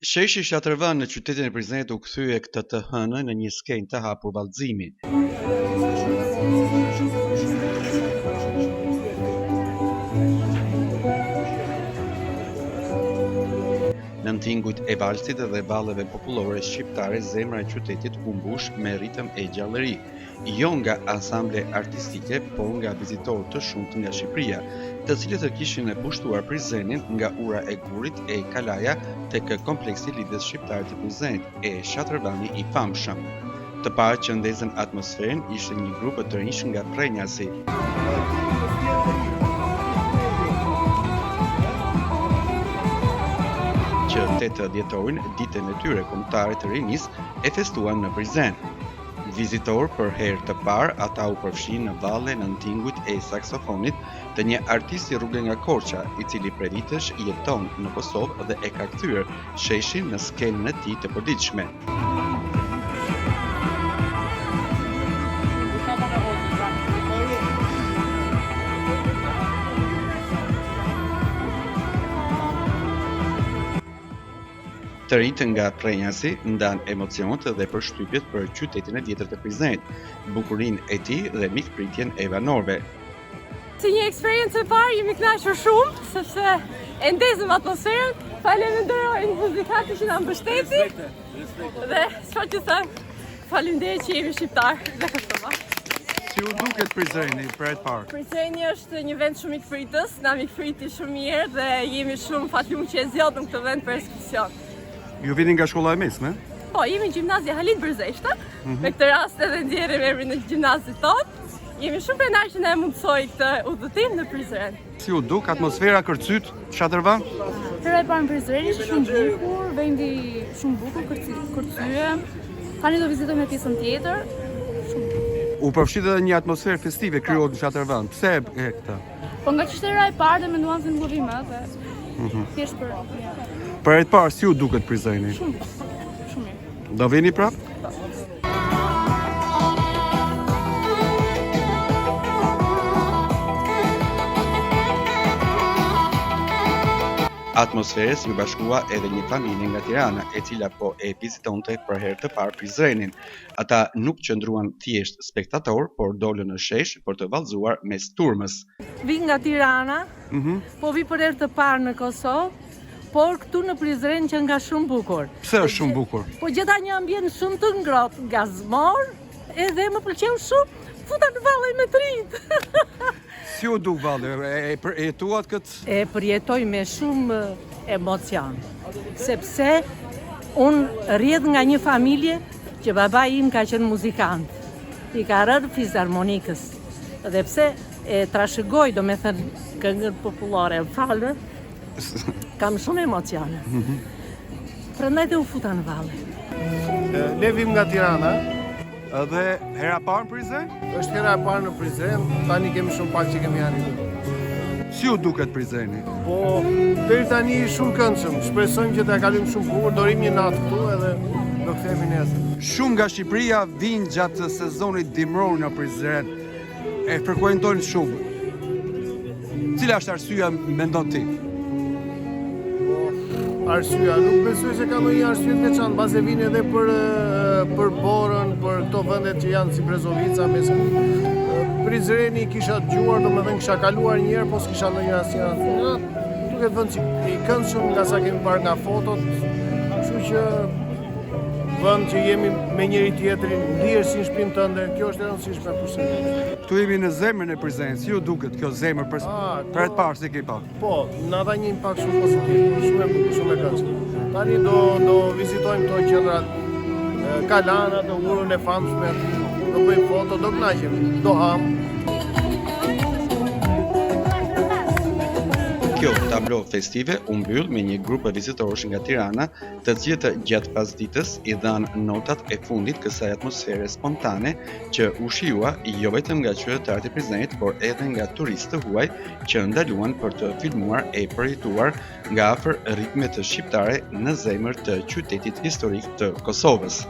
Sheshi Shatërvan në qytetin e Prizrenit u kthye këtë të hënë në një skenë të hapur vallëzimi. Nën tingujt e valsit dhe valleve popullore shqiptare zemra e qytetit u mbush me ritëm e gjallëri. jo nga ansamble artistike, por nga vizitorë të shumtë nga Shqipëria, të cilët kishin pushtuar Prizrenin nga Ura e Gurit e Kalaja tek kompleksi i Lidhjes Shqiptare të Prizrenit e Shatërvani i famshëm. Të parë që ndezën atmosferën ishte një grup të rinjsh nga Prrenjasi. Që 8 dhjetorin, ditën e tyre kombëtare të rinisë, e festuan në Prizren. Vizitorë për herë të parë, ata u përfshinë në valle nën tingujt e saksofonit të një artisti rruge nga Korça, i cili prej vitesh jeton në Kosovë dhe e ka kthyer sheshin në skenën e tij të përditshme. Të rinjtë nga Prrenjasi ndanë emocionet dhe përshtypjet për qytetin e vjetër të Prizrenit, bukurinë e tij dhe mikpritjen e banorëve. Si një eksperiencë e parë jemi kënaqur shumë, sepse e ndezëm atmosferën. Faleminderit muzikantin që na mbështeti. Dhe çfarë të them, faleminderit që jemi shqiptar dhe Kosova. Si u duket Prizreni për herë të parë? Prizreni është një vend shumë mikpritës, na mikpriti shumë mirë dhe jemi shumë fatlum që e zgjodhëm këtë vend për ekskursion. Ju vini nga shkolla e mesme? Po, jemi në gjimnazi Halit Bërzeshta, mm -hmm. me këtë rast edhe nxjerrim emrin e gjimnazit tonë. Jemi shumë krenar që na e mundësoi këtë udhëtim në Prizren. Si u duk atmosfera kërcyt Shatërvan? Hera e parë në Prizren ishte shumë bukur, vendi shumë bukur, kërcyem. Tani do vizitojmë pjesën tjetër. Shumë bukur. U përfshit edhe një atmosferë festive krijohet në Shatërvan. Pse e këtë? Po nga që ishte hera e parë dhe menduam se nuk do vijmë më dhe mm -hmm. thjesht për Për herë të parë si u duket Prizreni? Shumë bukur. Shumë mirë. Do vini prapë? Po. Atmosferës iu bashkua edhe një familje nga Tirana, e cila po e vizitonte për herë të parë Prizrenin. Ata nuk qëndruan thjesht spektatorë, por dolën në shesh për të vallëzuar mes turmës. Vij nga Tirana, mm -hmm. po vij për herë të parë në Kosovë, por këtu në Prizren qenka shumë bukur. Pse është shumë bukur? Po gjeta një ambient shumë të ngrohtë, gazmor, edhe më pëlqeu shumë, futa në valle me të rinjtë. Si u duk valle, e përjetuat këtë? E përjetoj me shumë emocion, sepse unë rrjedh nga një familje që babai im ka qenë muzikant, i ka rënë fizarmonikës, dhe pse e trashëgoj, domethënë, këngën popullore, më falë, kam shumë emocione. Mhm. Prandaj dhe u futa në valle. Ne vijmë nga Tirana. Edhe hera e parë në Prizren? Është hera e parë në Prizren, tani kemi shumë pak që kemi arritur. Si u duket Prizreni? Po, deri tani shumë këndshëm. Shpresojmë që ta kalojmë shumë bukur, do rrimë një natë këtu edhe do kthehemi nesër. Shumë nga Shqipëria vijnë gjatë sezonit dimëror në Prizren. E frekuentojnë shumë. Cila është arsyeja mendon ti? Po, arsyeja, nuk besoj se ka ndonjë arsye të veçantë, mbase vijnë edhe për për borën, për këto vendet që janë si Brezovica, mes Prizreni kisha dëgjuar, domethënë kisha kaluar një herë, po s'kisha ndonjë asnjë. Duket vend si i këndshëm nga sa kemi parë nga fotot, kështu që vend që jemi me njëri tjetrin, ndihesh si në shtëpinë tënde, kjo është e rëndësishme për Këtu jemi në zemrën e Prizrenit, si ju duket kjo zemër për ah, për të parë si ke pa? Po, na dha një impakt shumë pozitiv, shumë e bukur, shumë e këndshme. Tani do do vizitojmë këto qendrat kalanë, atë urën e famshme, do bëjmë foto, do kënaqemi, do hamë. Kjo tablo festive u mbyll me një grup vizitorësh nga Tirana të cilët gjatë pasdites i dhanë notat e fundit kësaj atmosfere spontane që u shijua jo vetëm nga qytetarët e Prizrenit, por edhe nga turistë të huaj që ndaluan për të filmuar e përjetuar nga afër ritmet shqiptare në zemër të qytetit historik të Kosovës.